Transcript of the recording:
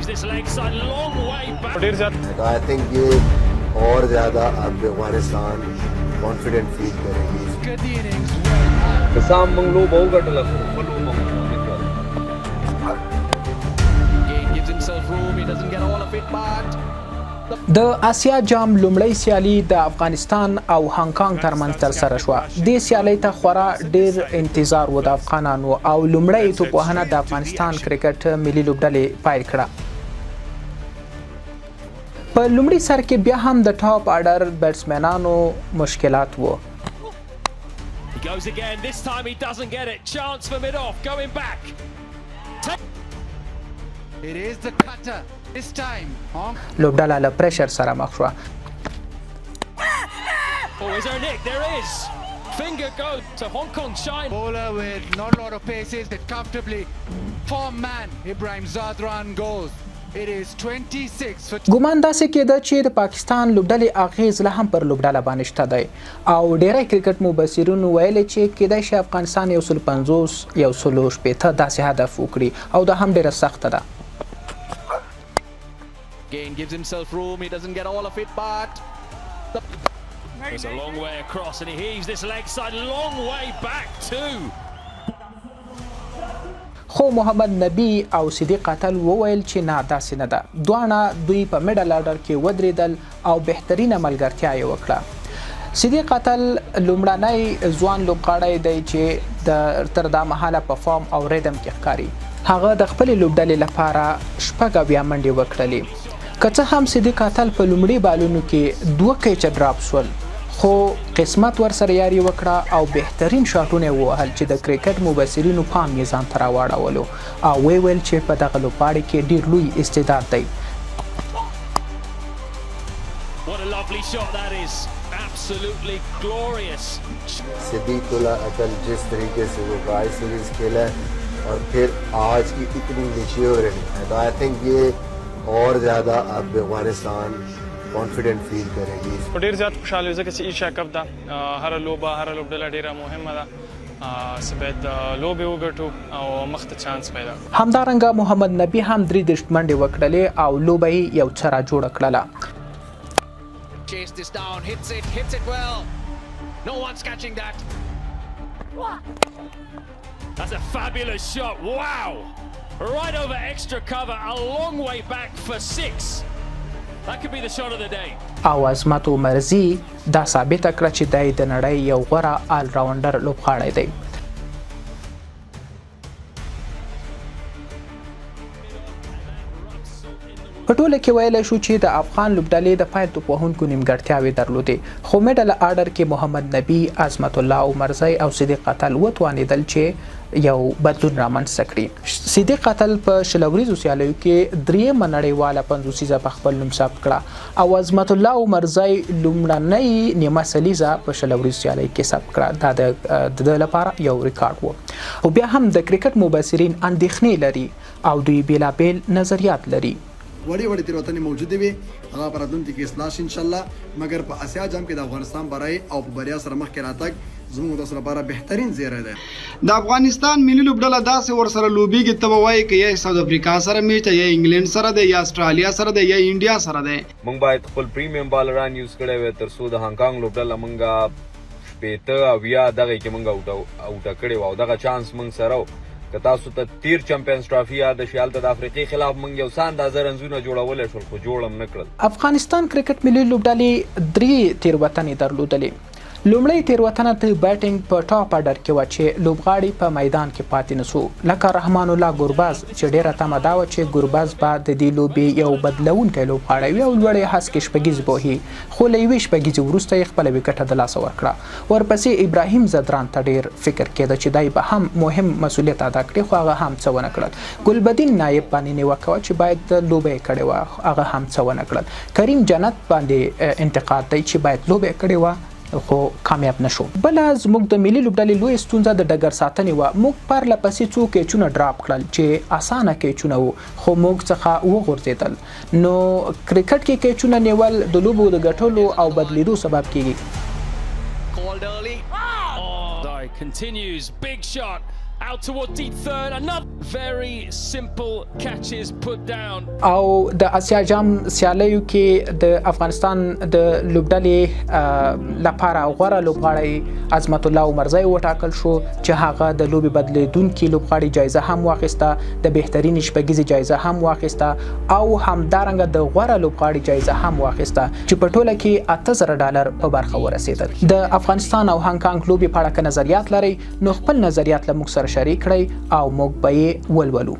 ډیر زیات I think ये और ज़्यादा अब अफगानिस्तान कॉन्फिडेंट फील करेगी. که څه هم موږ لوبه وګټله، خو ښه لوبه مو ونه کړه. د اسیا جام لومړۍ سیالي د افغانستان او هانګ کانګ ترمنځ ترسره شوه. دې سیالۍ ته خورا ډیر انتظار و د افغانانو او لومړۍ توپوهنه د افغانستان کرکټ ملي لوبډلې پیل کړه. په لومړي سر کې بیا هم د ټاپ آرډر بیټسمنانو مشکلات وو. He goes again. This time he doesn't get it. Chance for mid off. Going back. It is the cutter. This time, Hong لوبډله له پریشر سره مخ شوه. Oh, is there a nick? There is. Finger goes to Hong Kong China. Bowler with not a lot of paces that comfortably form man Ibrahim Zadran goes. It is 26 for ګومان داسې کېده چې د پاکستان لوبډلې اغېز لا هم پر لوبډله باندې شته دی او ډیری کرکټ مبصرینو ویلې چې کېدای شي افغانستان 150، 160 داسې هدف وکړي او دا هم ډیره سخته ده. Again gives himself room. He doesn't get all of it, but Goes a long way across and he heaves this leg side long way back too. خو محمد نبی او صدیق اتل وویل چې نه، داسې نه ده. دواړه دوی په میډل ارډر کې ودرېدل او بهترینه ملګرتیا یې وکړه. صدیق اتل لومړنی ځوان لوبغاړی دی چې د تر دا مهاله په فارم او ریدم کې ښکاري. هغه د خپلې لوبډلې لپاره 76 منډې وکړلې. که څه هم صدیق اتل په لومړي بالونو کې دوه کیچه ډراپ شول، خو قسمت ورسره یاري وکړه او بهترین شاټونه یې ووهل چې د کرکټ مبصرینو پام یې ځان ته راواړولو او ویې ویل چې په دغه لوبغاړي کې ډیر لوی استعداد دی. What a lovely shot that is. Absolutely glorious. Siddiqullah अटल जिस तरीके से वो tri series खेला है और फिर आज की इतनी मेच्योर है, तो I think ये और ज़्यादा अब अफगानिस्तान कॉन्फिडेंट फील करेगी. په ډیر زیات خوشاله یو، ځکه چې ایشیا کپ ده. هره لوبه، هره لوبډله ډیره مهمه ده. څه باید لوبې وګټو او مخته چانس پیدا کړو. همدارنګه محمد نبی هم 33 منډې وکړلې او لوبه یې یو څه را جوړه کړله. Chase this down. Hits it. Hits it well. No one's catching that. That's a fabulous shot. Wow. Right over extra cover, a long way back for six. That could be the shot of the day. او عظمت عمرزي دا ثابته کړه چې دی د نړۍ یو غوره آلراونډر لوبغاړی دی. په ټوله کې ویلی شو چې د افغان لوبډلې د پیل توپ وهونکو نیمګړتیاوې درلودې، خو میډل آرډر کې محمد نبی، عظمت الله عمرزی او صدیق اتل وتوانېدل چې یو بدلون رامنځته کړي. صدیق اتل په 20 اوریزو سیالیو کې درېیمه نړیواله پنځوسیزه په خپل نوم ثبت کړه او عظمت الله عمرزی لومړنۍ نیمه سلیزه په 20 اوریزو سیالیو کې ثبت کړه. دا د ده لپاره یو ریکارډ و. خو بیا هم د کرکټ مبصرین اندېښنې لري او دوی بېلابېل نظریات لري. وړې وړې تېروتنې موجودې وې، هغه په راتلونکي کې اصلاح شي انشاءالله، مګر په اسیا جام کې د افغانستان بری او په بریا سره مخکې راتګ زموږ تاسو لپاره بهترین زیری دی. د افغانستان ملي لوبډله داسې ورسره لوبیږي، ته به وایې که یا ساوت افریقا سره میچ دی، یا انګلینډ سره دی، یا استرالیا سره دی، یا انډیا سره دی. موږ باید خپل پریمیم بالران یوز کړی وای تر څو د هانګ کانګ لوبډله موږ 60، 70 دغه کې موږ اوټه کړې وه او دغه چانس موږ سره و. که تاسو ته تیر چمپینز ټرافي یاد شي، هلته د افریقې خلاف موږ یو څه اندازه رنزونه جوړولی شول، خو جوړ هم نه کړل. افغانستان کرکټ ملي لوبډلې درې تېروتنې درلودلې. لومړۍ تېروتنه د بیټینګ په ټاپ ارډر کې وه چې لوبغاړي په میدان کې پاتې نه شو، لکه رحمان الله ګربز چې ډېره تمه دا وه چې ګربز به د دې لوبې یو بدلونکی لوبغاړی وي او لوړې هسکې شپږیزې به وهي، خو له یوې شپږیزې وروسته یې خپله ویکټه د لاسه ورکړه. ورپسې ابراهیم ځدران ته ډېر فکر کېده چې دی به هم مهم مسولیت ادا کړي، خو هغه هم څه ونه کړل. ګلبدین نایب باندې نیوکه وه چې باید لوبه یې کړې وه، هغه هم څه ونه کړل. کریم جنت باندې انتقاد دی چې باید لوبه یې کړې وه، خو کامیاب نه شو. بله زموږ د ملي لوبډلې لویه ستونزه د ډګر ساتنې وه. موږ پرله پسې څو کیچونه ډراپ کړل چې اسانه کیچونه وو، خو موږ څخه وغورځېدل. نو کرکټ کې کیچونه نیول د لوبو د ګټلو او بدلیدو سبب کیږي. Called early. Oh, continues. Big shot. Out toward deep third, another very simple catches put down. او د اسیا جام سیالیو کې د افغانستان د لوبډلې لپاره غوره لوبغاړی عظمت الله عمرزی وټاکل شو چې هغه د لوبې بدلیدونکي لوبغاړي جایزه هم واخیسته، د بهترینې شپږیزې جایزه هم واخیسته او همدارنګه د غوره لوبغاړي جایزه هم واخیسته چې په ټوله کې 8000 ډالر په برخه ورسېدل. د افغانستان او هانګ کانګ لوبې په اړه که نظریات لرئ نو خپل نظریات له موږ سره شریک کړئ او موږ به یې ولولو.